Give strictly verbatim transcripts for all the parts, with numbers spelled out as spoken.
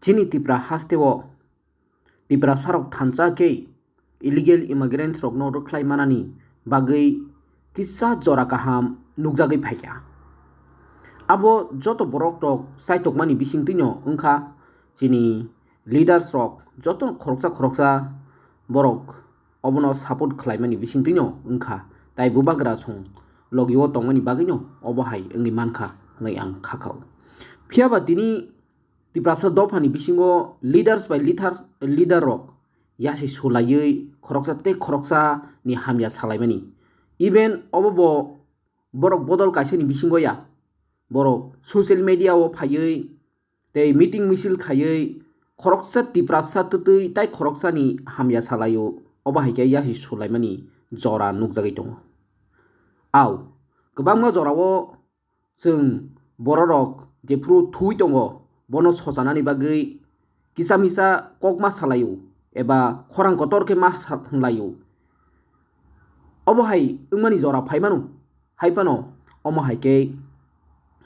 Chini Tipra hasteo Tiprasarok thansa khe illegal immigrants rokno rwkhlai manani bagwi kisa jora kaham nukjagwi phaikha. Abo joto borok rok chaitokmani bisingtwino wngkha chini leaders rok joto khoroksa khoroksa borok obono support khlaimani bisingtwino wngkha, tai bubagra song logio tongmani bagwino obo hai wngwi mankha hwnwi ang kha kha-o. Phiyaba tini Tiprasa dophani bisingo leaders bai leader, leader rok yasi sulaiwi khoroksa tei khoroksa ni hamya salaimani. Even obo bo borok bodol kaisa ni bisingo ya, borok social media o phaiwi tei meeting misil khaiwi khoroksa Tiprasa twtwi tai khoroksa ni hamya salaio, obo hai khe yasi sulaimani jora nukjagwi tongo. Au, kwbangma jorao chwng bororok jephru thuwi tongo, bono sochanani bagwi kisa misa kok ma salaio eba khorang kotor khe ma sa-, hwnlaio. Obo hai wngmani jora phai mano, hai phano omo hai khe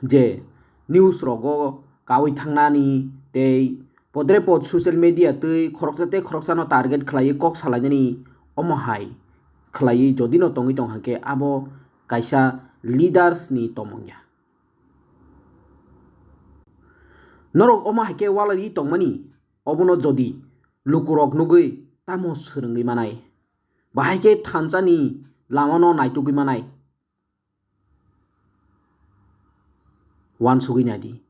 je news rogo kawi thangnani tei podre pod social media twi khoroksa tei khoroksano target khlaiwi kok salainani, omo hai khlaiwi jodi no tongwi tong hwnkhe abo kaisa leaders ni tomung ya. Norok omo hai khe walaiwi tongmani, obono jodi lukurok nugwi tamo swrwngwi manai? Bahai khe thansa ni lama no naitugwi manai? Wansugwi nai di.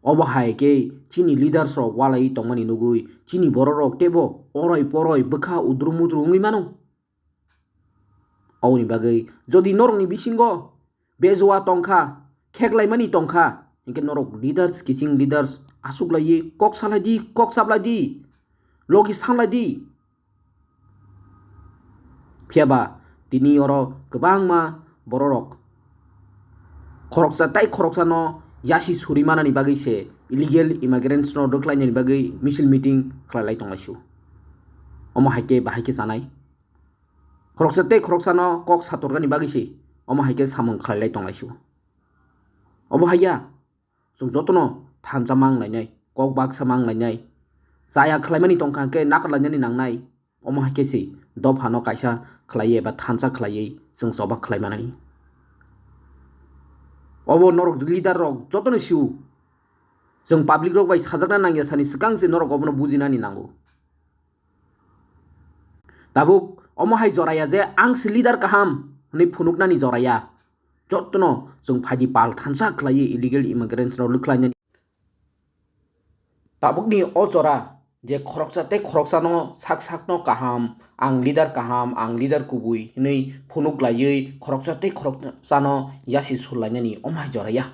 Obo hai khe chini leaders rok walaiwi tongmani nugwi chini borok rok teibo oroi poroi bwkha udru mudru wngwi mano. Oboni bagwi jodi norokni bisingo bejua tongkha, kheklaimani tongkha, hinkhe norok leaders, kiching leaders aswk laiwi kok salai di, kok chaplai di, logi sanlai di. Phiyaba tini oro kwbangma bororok khoroksa tai khoroksano yasi suri manani bagwi se illegal immigrants no rwkhlainani bagwi misil meeting khlailai tonglaisio. Omo hai khe bahai khe chanai. Khoroksa tei khoroksano kok satorgani bagwi se omo hai khe samung khlailai tonglaisio. Obo hai ya, chwng jotono thansa mang lainai, kok baksa mang lainai, chaya khlaimani tongkha hwnkhe nakar lainani nangnai. Omo hai khe se dophano kaisa khlaiwi eba thansa khlaiwi chwng choba khlai manani. Obo norok leader rok jotono sio. Chwng public rok bai sajakna nangya sani swkang se norok obono bujinani nango. Tabuk omo hai joraya je ang se leader kaham hwnwi phunuknani joraya. Jotono chwng phaidi pal thansa khlaiwi illegal immigrants rok rwkhlainani. Tabukni o jora je khoroksa tei khoroksano sak sakno kaham, ang leader kaham, ang leader kubui hwnwi phunuk laiwi khoroksa tei khoroksano yasi sulainani omo hai joraya.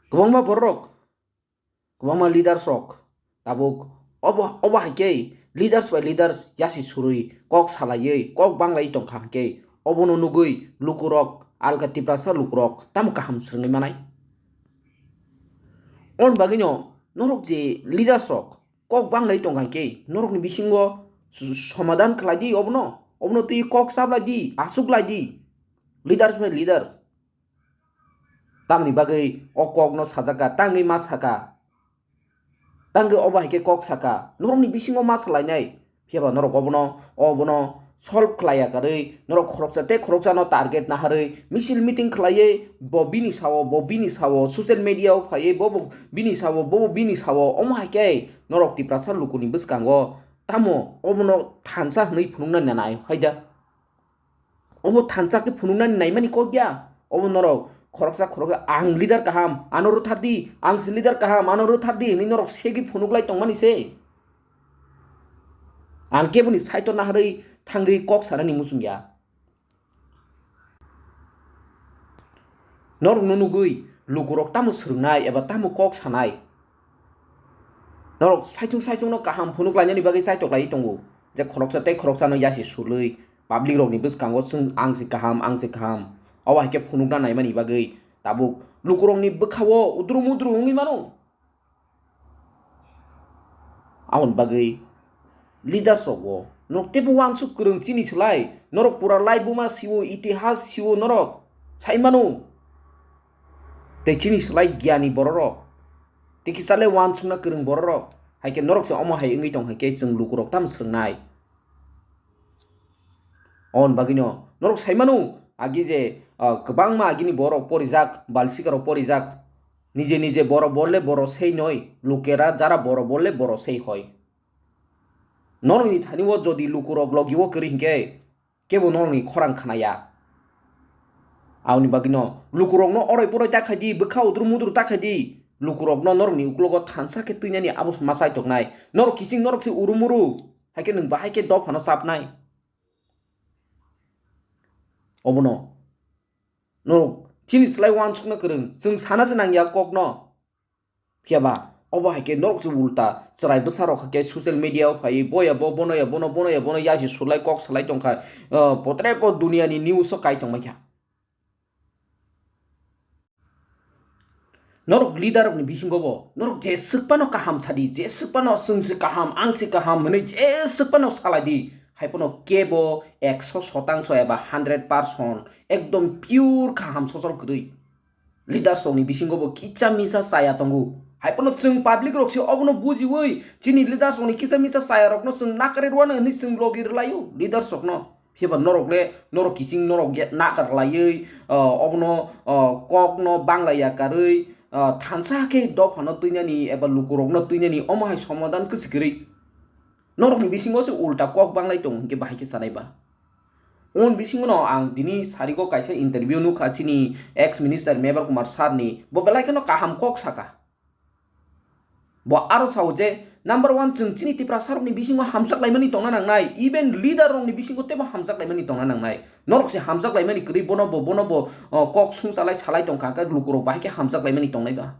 Kwbangma bororok, kwbangma leaders rok tabuk obo, obo hai khe leaders by leaders yasi surwi kok salaiwi kok banglaiwi tongkha hwnkhe obono nugwi lukurok, alka Tiprasa lukurok tamo kaham swrwngwi manai? Oboni bagwino norok je leaders rok kok banglaiwi tongkha hwnkhe norokni bisingo s-, somadan khlai di obono, obono twi kok chaplai di, achuk lai di, leaders by leaders. Tamni bagwi o kokno sajak kha, tangwi ma saka. Tangwi obo hai khe kok saka, norokni bisingo ma salainai. Phiyaba norok obono, obono solve khlaiya karwi, norok khoroksa tei khoroksano target naharwi, misil meeting khlaiwi, bo bini sao, bo bini sao, social media o phaiwi, bo bo bini sao, bo bo bini sao, omo hai khe norok Tiprasa lukuni bwskango tamo obono thansa hwnwi phunukna nanai, hai da? Omo thansa khe phunuknani naimani kok ya. Omo norok khoroksa khoroksa, "Ang leader kaham, ano rwthar di, ang se leader kaham, ano rwthar di," hwnwi norok segwi phunuklai tongmani se. Ang keboni side-o naharwi thangwi kok sanani muchung ya. Norokno nugwi lukurok tamo swrwngnai eba tamo kok sanai? Norok saichung saichungno kaham phunuk lainani bagwi chaitok laiwi tongo, je khoroksa tei khoroksano yasi sulwi public rokni bwskango chwng ang se kaham, ang se kaham, obo hai khe phunukna naimani bagwi tabuk lukurokni bwkhao udru mudru wngwi mano. Aboni bagwi leaders rokbo norok teibo uansuk kwrwng chini slai, norok pura laibuma sio, itihas sio norok, sai mano. Tei chini slai giyani bororok Tei kisa le uansukna kwrwng bororok. Hai khe norok se omo hai wngwi tong hai khe chwng lukurok tamo swrwngnai? Aboni bagwino norok sai mano, agi je, ah, kwbangma agini borok porijak, balsikarok porijak, nije nije boro borle boro sei noi, lukera jara boro borle boro sei hoi. Norokni thani o jodi lukurok logi o kwrwi hinkhe, kebo norokni khorang khnaya. Aboni bagwino lukurokno oroi poroi ta khai di, bwkha udru mudru ta khai di. Lukurokno norokni uklogo thansa khe twinani abo ma chai toknai. Norok kiching norok se uru muru, hai khe nwng bahai khe dophano chapnai. Obono norok chini slai uansukna kwrwng, chwng sana se nangya kokno. Phiya ba, obo hai khe norok se ulta chwrai bwsarok hai khe social media o phaiwi, boya bo, bono ya bono, bono ya bono, yasi sulai kok salai tongkha, ah, potre po duniani news o kai tongmai kha. Norok leader rokni bisingo bo, norok jeswk phano kaham sadi, jeswk phano chwng se kaham, ang se kaham hwnwi jeswk phano salai di, hai phano kebo ekso shotangso eba hundred percent ekdom pure kaham sosol kwrwi. Leaders rokni bisingo bo kisa misa chaya tongo. Hai phano chwng public rok se obono bujiwi chini leaders rokni kisa misa chaya rokno chwng nakari rwano hwnwi chwng logi rwlaio leaders rokno. Phiya ba norok le, norok kiching norok ya nakar laiwi, ah, obono, ah, kokno bangla ya karwi, ah, thansa khe dophano twinani eba lukurokno twinani omo hai somadan kwchwk kwrwi. Norokni bisingo se ulta kok banglai tongo hinkhe bahai khe sanai ba. Umoni bisingo no ang tini sarigo kaisa interview nukha chini ex minister Mebar Kumar sir ni, bo belai kheno kaham kok saka. Bo aro sao je, number one, chwng chini Tiprasa rokni bisingo hamjak laimani tongna nangnai, even leader rokni bisingo teibo hamjak laimani tongna nangnai. Norok se hamjak laimani kwrwi bono bo, bono bo, o, kok sungchalai salai tongkha, khe lukurok bahai khe hamjak laimani tongnai ba.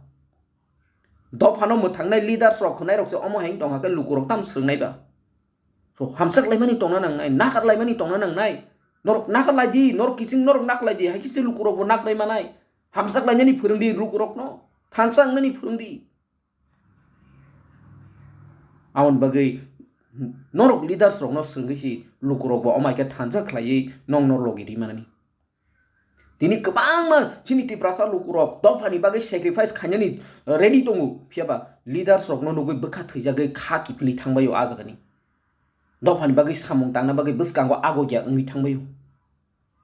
Dophano mwthangnai leaders rok khwnai rok se omo hai wng tongkha khe lukurok tam swrwngnai ba. So, hamjak laimani tongna nangnai, nakar laimani tongna nangnai. Norok nakar lai di, norok kiching norok nakar lai di, hai khe se lukurok bo nakar lai manai. Hamjak lainani phwrwng di lukurokno, thansa wngnani phwrwng di. Aboni bagwi norok leaders rokno swrwngwi si lukurok bo omo hai khe thansa khlaiwi nokno logi ri manani. Tini kwbangma chini Tiprasa lukurok dophani bagwi sacrifice khainani ready tongo, phiya ba leaders rokno nugwi bwkha thwijagwi kha kiphilwi thangbaio a jagani. Dophani bagwi samung tangna bagwi bwskango agogya wngwi thangbaio.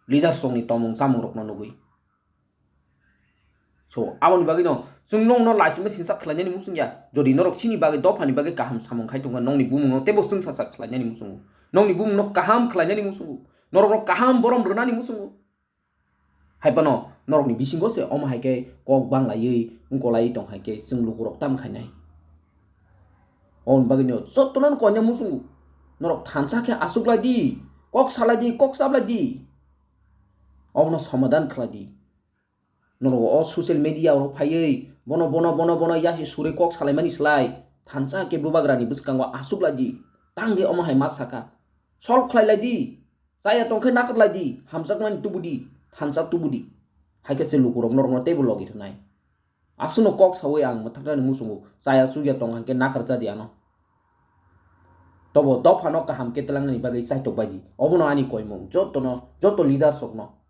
Leaders rokni tomung chamung rokno nugwi. So, aboni bagwino chwng nokno laisima sinsa khlainani muchungya. Jodi norok chini bagwi dophani bagwi kaham samung khai tongkha, nokni bumungno teibo chwngsacha khlainani muchungo. Nokni bumungno kaham khlainani muchungo. Norokno kaham borom rwnani muchungo. Hai phano norokni bisingo se omo hai khe kok banglaiwi wngkolaiwi tong hai khe chwng lukurok tam khainai. Oboni bagwino jotono koina muchungo. Norok thansa khe aswk lai di, kok salai di, kok chaplai di. Obono somadan khlai di. Norok o social media o phaiwi bono, bono, bono, bono yasi surwi kok salaimani slai thansa khe bubagrani bwskango aswk lai di. Tangwi omo hai ma saka. Solve khlai lai di. Chaya tong khe nakarlai di, hamjakmani tubu di, thansa tubu di. Hai khe se lukurok norokno teibo logi rwnai. Aswkno kok saui ang mwthangjaknani muchungo, chaya chukya tong hwn khe nakarja di ano. Tobo dophano kaham khe twlangnani bagwi chaitok bai di. Obono ani koimung, jotono, joto leaders rokno.